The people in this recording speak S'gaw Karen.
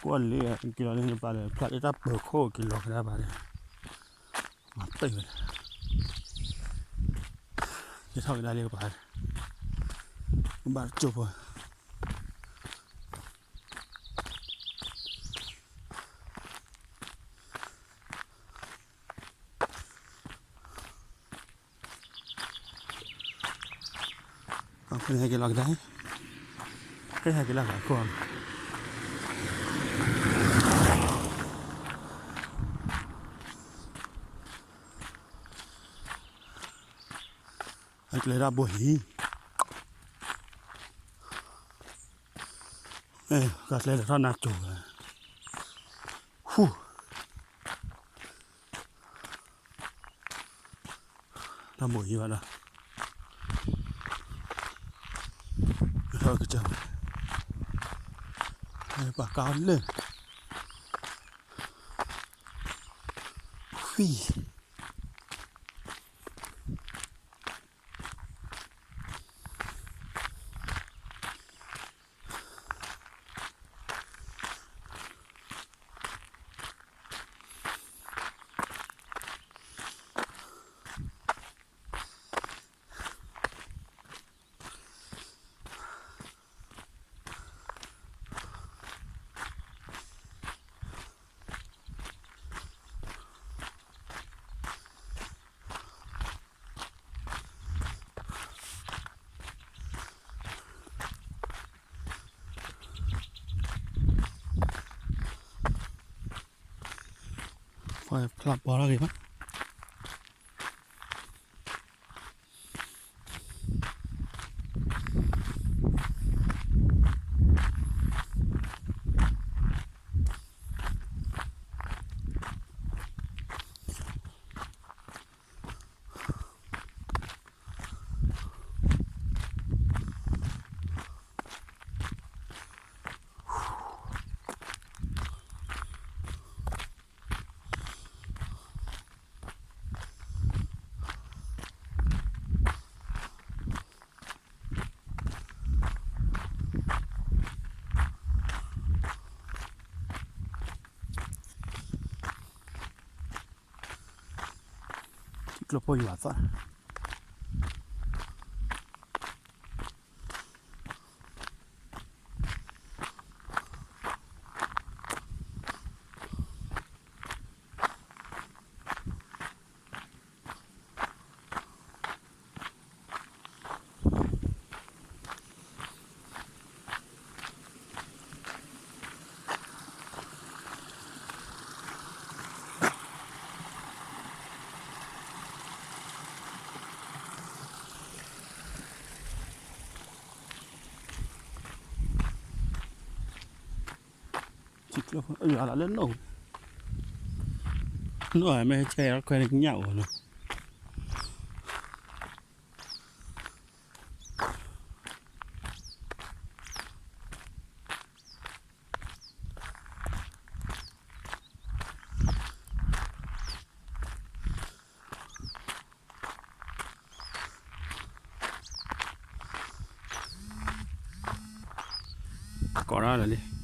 ကွၢ်လံ က့ၤလီၤလၢနပာ်လၢဖျါလၢတၢ်ပၢၤခိၣ်က့ၤလီၤကဒါဘၣ်ဒီး မၤပ့ၢ်ဝဲ က့ၤထီၣ်ကဒါလံကပၤ ဘၣ်တကၠိၢ်ဖိ အဃိန့ၣ်ဟဲက့ၤလီၤကဒါ, ဟဲဟဲက့ၤလီၤကဒါခိၣ်, အကျဲဒၣ်ဘိဟံၣ်, ကကျဲလၢထီၣ်နါစိၤဝဲ, ဟူ တၢ်ဘိးယံၤဘၣ်ဒီး ထီၣ်ကစၢၢ်, ပာ်ကါလၢ ဝံၣ် ဖျါပီထီၣ်ဂ့ၤဘၣ်. ထံကျိဖိယွၤသၣ် ထံကျိဖိ ယွၤလၢလၢနိၣ်, နိၣ်အမဲာ်ဆဲးခွဲးန့ၣ်ကညၣ်အိၣ်နီၤ. ကိးဒၣ်လၢလံ